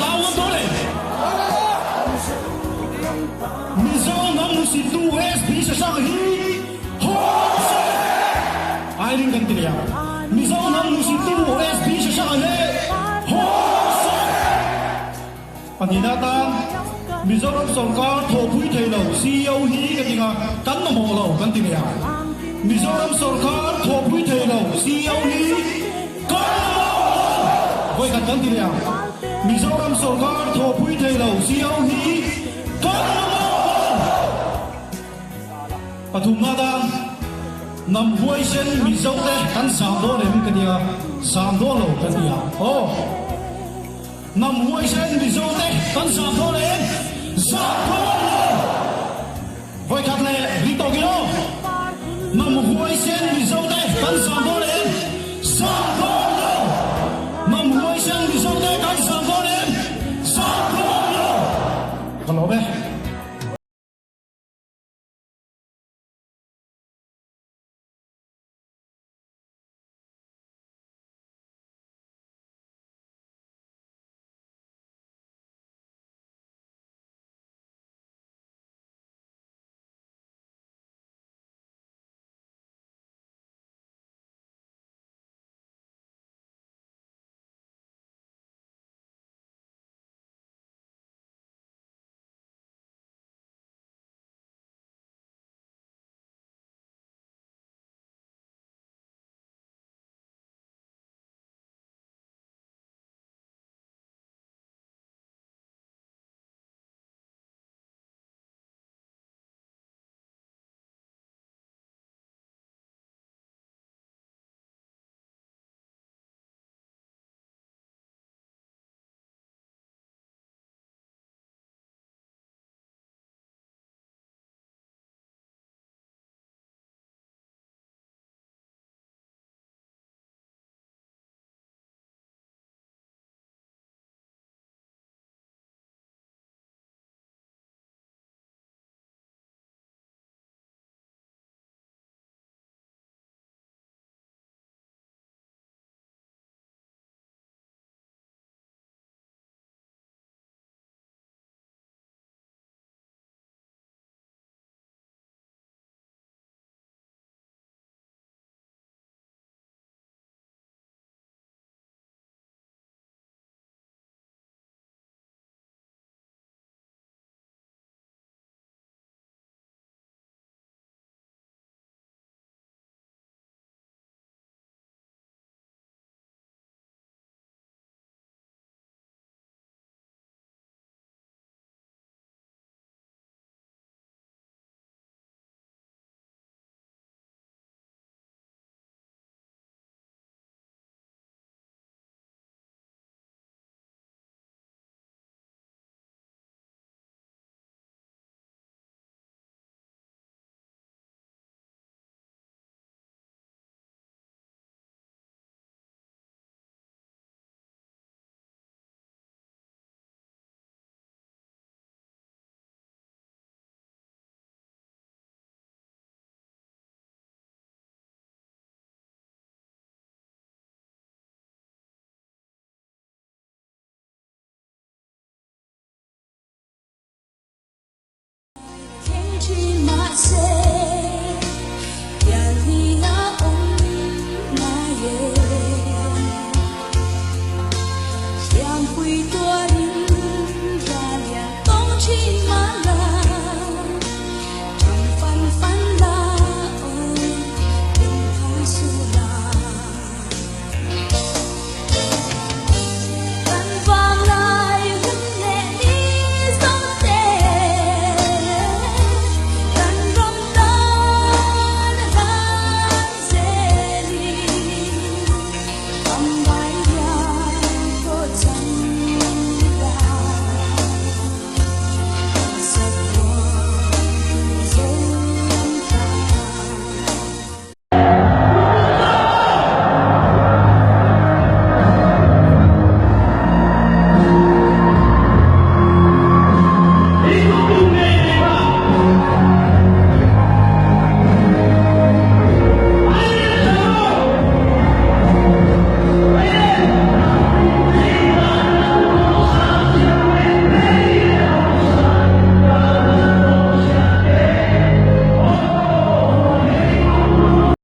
hlau ngam dawn em? Mizo hnam hmusittu SB Sasang hi haw se! Airing kan ti leh a, Mizo hnam hmusittu SB Sasang hi haw se! Pahnihna atan Mizoram sorkar thawhpui thei lo ceo hi ka ti nga, kan mamawh lo kan ti leh a. Mizoram sorkar thawhpui thei lo ceo hi kan mamawh lo vawikhat kan ti leh a. Mizoram sorkar thawhpui thei lo ceo hi kan mamawh lo. Pathumna atan hnam huaisen Mizote kan zam dawn em ka ti a, zam dawn lo kan ti a. Aw. Hnam huaisen Mizo te kan zah thawn em? Zah thawn lo! Vawikhat leh ri tawk ilo. Hnam huaisen Mizo te kan zah thawn em? Zah thawn lo! Hnam huaisen Mizo te kan zah thawn em? Zah thawn lo! Ka lawm e.